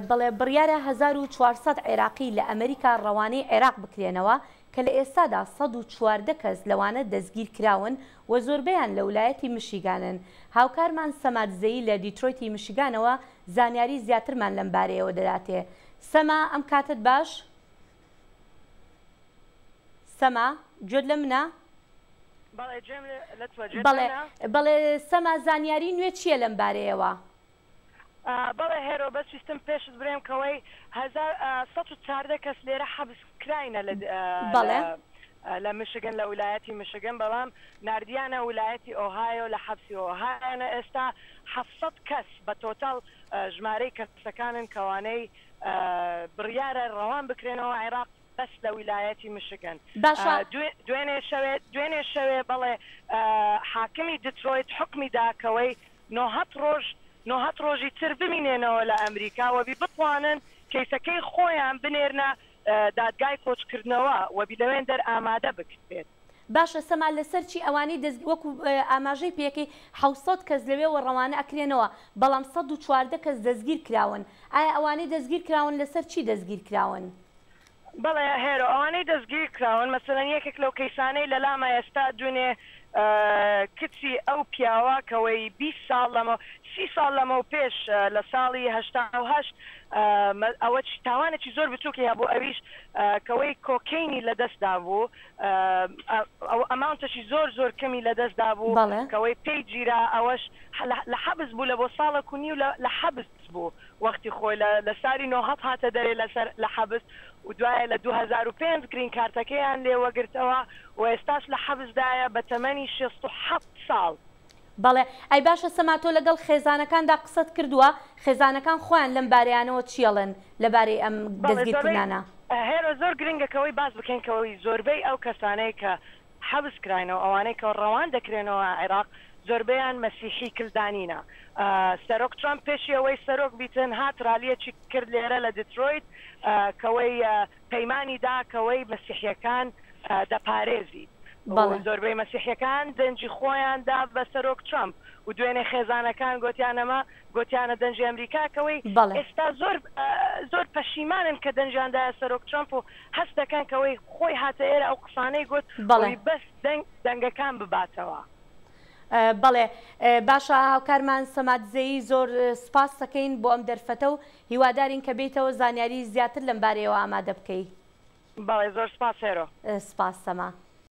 بەڵێ بڕیارە 1400 عێراقی لە ئەمریکا ڕەوانەی عێراق بکرێنەوە کە لە ئێستادا 114 کەس لەوانە دەستگیر کراون و زۆربەیان لە ولایەتی مشیگانن. هاوکارمان سەما دزەیی لە دیترۆیتی مشیگانەوە زانیاری زیاترمان لەم بارەیەوە دەداتێ. سەما ئەم کاتەت باش؟ سەما گوێت لە منە؟ بەڵێ گوێم لە تۆ گوێت بەڵێ لە منە؟ بەڵێ سەما زانیاری نوێ چییە لەم بارەیەوە؟ بەڵێ هێرۆ بەس ویستم پێشت برێم کەوەی 1114 کەس لێرە حەبس کراینە لە بەڵێ. لە مشگن لە ولایەتی مشگن بەڵام ناردیانە ولایەتی ئۆهایۆ لە حەبسی ئۆهایۆنە ئێستا 700 کەس بە total ژمارەی کەسەکانن کەوانەی بڕیارە ڕەوان بکرێنەوە عێراق بەس لە ویلایەتی مشگن. باشە. دوێنێ شەوێ دوێنێ شەوێ بەڵێ حاکمی دیترۆیت حوکمی دا کەوەی نۆهەت ڕۆژ نۆهەت ڕۆژی تر بمینێنەوە لە ئەمریکا وەبی بتوانن کەیسەکەی خۆیان بنێرنە دادگای کۆچکردنەوە وەبی لەوێن دەر ئامادە بکرێت. باشە سەما لەسەر چی ئەوانەی دەست وەکو ئاماژەی پێکەی 700 کەس لەوێوە ڕەوانە ئەکرێنەوە بەڵام 114 کەس دەستگیر کراون ئایا ئەوانەی دەستگیر کراون لەسەر چی دەستگیر کراون؟ بەڵێ هێرۆ ئەوانەی دەستگیر کراون مەسەلەن یەکێک لەو کەیسانەی لەلاما ئێستا دوێنێ کچی ئەو پیاوە کەوەی 20 ساڵ لەمە 30 ساڵ لەمەو پێش لە ساڵی 88 ئەوە تاوانێکی زۆر بچووکی هەبوو ئەویش کەوەی کۆکەینی لەدەستدا بوو ئەو amount ەشی زۆر زۆر کەمی لەدەستدا بوو کەوەی پێی گیرا ئەوەش لە حەبس بوو لە بۆ ساڵێک و نیو لە حەبس بوو وەختی خۆی لە ساری نۆهەت هاتە دەرێ لەسەر لە حەبس و دوایە لە 2005 green card ەکەیان لێوەگرتەوە و ئێستاش لە حەبسدایە بە تەمەنی 67 ساڵ. بەڵێ ئەی باشە سەما تۆ لەگەڵ خێزانەکاندا قسەت کردووە خێزانەکان خۆیان لەم بارەیانەوە چیەڵێن لەبارەی ئەم دەستگیرکردنانە؟ هێرۆ زۆر گرنگە کەوەی باس بکەین کەوەی زۆربەی ئەو کەسانەی کە حەبس کراینەوە ئەوانەی کە ڕەوان دەکرێنەوە عێراق زۆربەیان مەسیحی کلدانینە. سەرۆک ترامپ پێشی ئەوەی سەرۆک بیتن هات ڕالیەکی کرد لێرە لە دیترۆیت کەوەی پەیمانی دا کەوەی مەسیحیەکان دەپارێزیت و زۆربەی مەسیحیەکان دەنگی خۆیان دا بە سەرۆک ترامپ و دوێنێ خێزانەکان گۆتیانەمە گۆتیانە دەنگی ئەمریکا کەوەی ئێستا زۆر زۆر پەشیمانن کە دەنگیان دایە سەرۆک ترامپ و هەست دەکەن کەوەی خۆی هاتە ئێرە ئەو قسانەی گوت بەڵێ. بەس دەنگ دەنگەکان بباتەوە. بەڵێ باشە هاوکارمان سەما دزەیی زۆر سپاس دەکەین بۆ ئەم دەرفەتە و هیوادارین کە بێیتەوە زانیاری زیاتر لەم بارەیەوە ئامادە بکەی. بەڵێ زۆر سپاس هێرۆ. سپاس سەما.